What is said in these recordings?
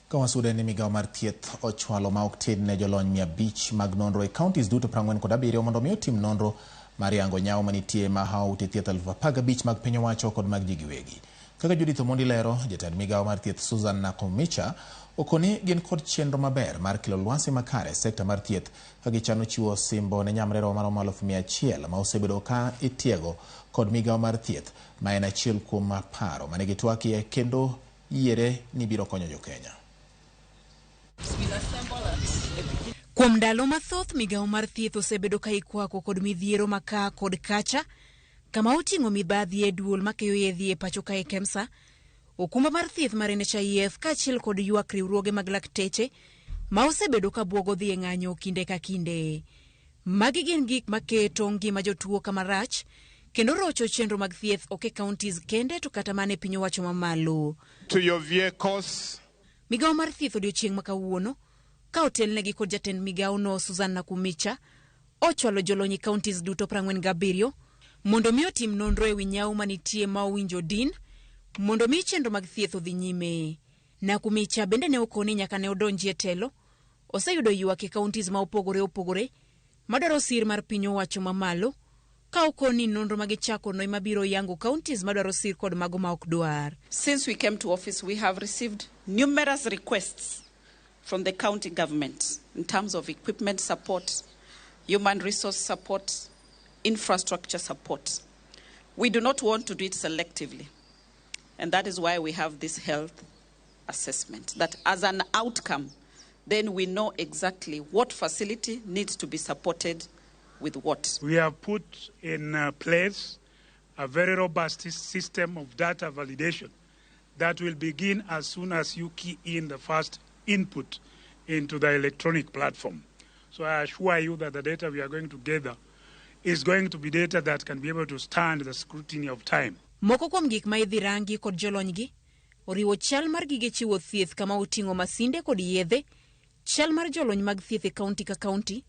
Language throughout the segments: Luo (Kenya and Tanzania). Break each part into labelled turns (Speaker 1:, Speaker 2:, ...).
Speaker 1: Ka wasude ni migawo mar thieth ochwalo ma ok tin ne jolony 500 mag nonro e counties duto 47 mondo mi otim nonro mar yango nyawo manitie ma hawo ute thieth 15,000 mag piny owacho kod mag ji giwegi. Kaka Judith Omondi lero, jatend migawo mar thieth Susan Nakhumicha okoni gin kod chenro maber mar kelo lwasi makare e sekta mar thieth ka gichano chiwo osimbo ne nyamrerwa maromo 100,000 ma osebedo ka itiego kod migawo mar thieth ma en achiel kuom paro mane gitwakie kendo yiere ni biro konyo jokenya.
Speaker 2: Kuom ndalo mathoth migawo mar thieth osebedo ka ikwako kod midhiero ma kaa kod kacha kama oting'o mibadhi e duol makeyo yedhe e pacho kae KEMSA, okumba mar thieth mar NHIF kaachiel kod ywak riwruoge mag lakteche ma osebedo ka buogo dhi e ng'anyo kinde ka kinde. Magi gin gik maketo ngima jotuo kama rach kendo rocho chenro mag thieth ok e counties kende to kata mana e piny owacho mamalo.
Speaker 3: To your vehicles.
Speaker 2: Migawo mar thieth odiochieng' ma kawuono ka otelnegi kod jatend migawono Susan Nakhumicha ochwalo jolony e counties duto 47 mondo mi otim nonro e wi nyawo manitie ma owinjo din mondo mi chenro mag thieth odhi nyime. Nakhumicha bende ne okoni nyaka ne odonji e telo oseyudo ywak e counties ma opogore opogore madwaro sir mar piny owacho mamalo ka okoni nonro ma gichako no ema biro yango counties madwaro sir kod mago ma ok dwar.
Speaker 4: Since we came to office, we have received numerous requests from the county government in terms of equipment support, human resource support, infrastructure support. We do not want to do it selectively. And that is why we have this health assessment, that as an outcome, then we know exactly what facility needs to be supported with what.
Speaker 5: We have put in place a very robust system of data validation that will begin as soon as you key in the first input into the electronic platform. So I assure you that the data we are going to gather is going to be data that can be able to stand the scrutiny of time.
Speaker 2: Moko kuom gik ma idhi rangi kod jolonygi oriwo chal mar gige chiwo thieth kama oting'o masinde kod yedhe, chal mar jolony mag thieth e kaunti ka kaunti,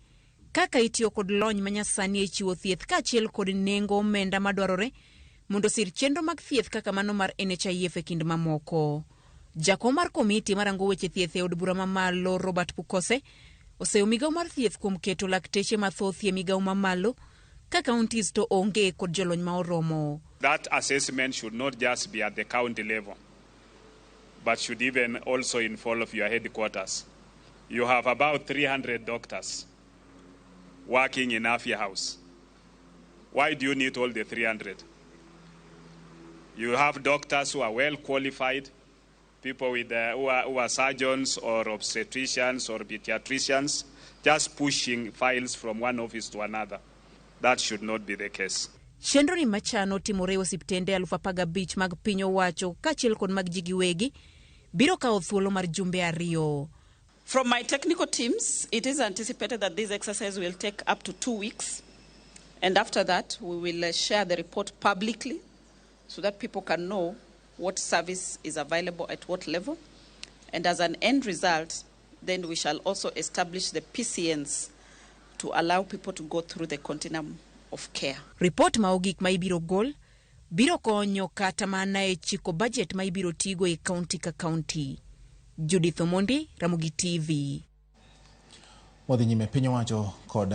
Speaker 2: kaka itiyo kod lony manyasani e chiwo thieth kaachiel kod nengo omenda madwarore mondo osir chenro mag thieth kaka mano mar NHIF e kind mamoko. Jakom mar komiti marango weche thieth e od bura mamalo Robert Pukose oseyo migawo mar thieth kuom keto lakteche mathoth e migawo mamalo ka counties to onge kod jolony ma oromo.
Speaker 3: That assessment should not just be at the county level, but should even also involve your headquarters. You have about 300 doctors working in Afia House. Why do you need all the 300? You have doctors who are well qualified, people who are surgeons or obstetricians or pediatricians, just pushing files from one office to another. That should not be the case.
Speaker 2: Chenro ni machano timore e osiptende 15,000 mag piny owacho kaachiel kod mag ji giwegi biro kawo thuolo mar jumbe 2.
Speaker 4: From my technical teams, it is anticipated that this exercise will take up to 2 weeks. And after that, we will share the report publicly so that people can know what service is available at what level. And as an end result, then we shall also establish the PCNs to allow people to go through the continuum of care.
Speaker 2: Ripot ma ogik ma ibiro gol biro konyo kata mana e chiko bajet ma ibiro tigo e kaunti ka kaunti. Judith Omondi, Ramogi TV.
Speaker 1: Wadhi nyime piny owacho kod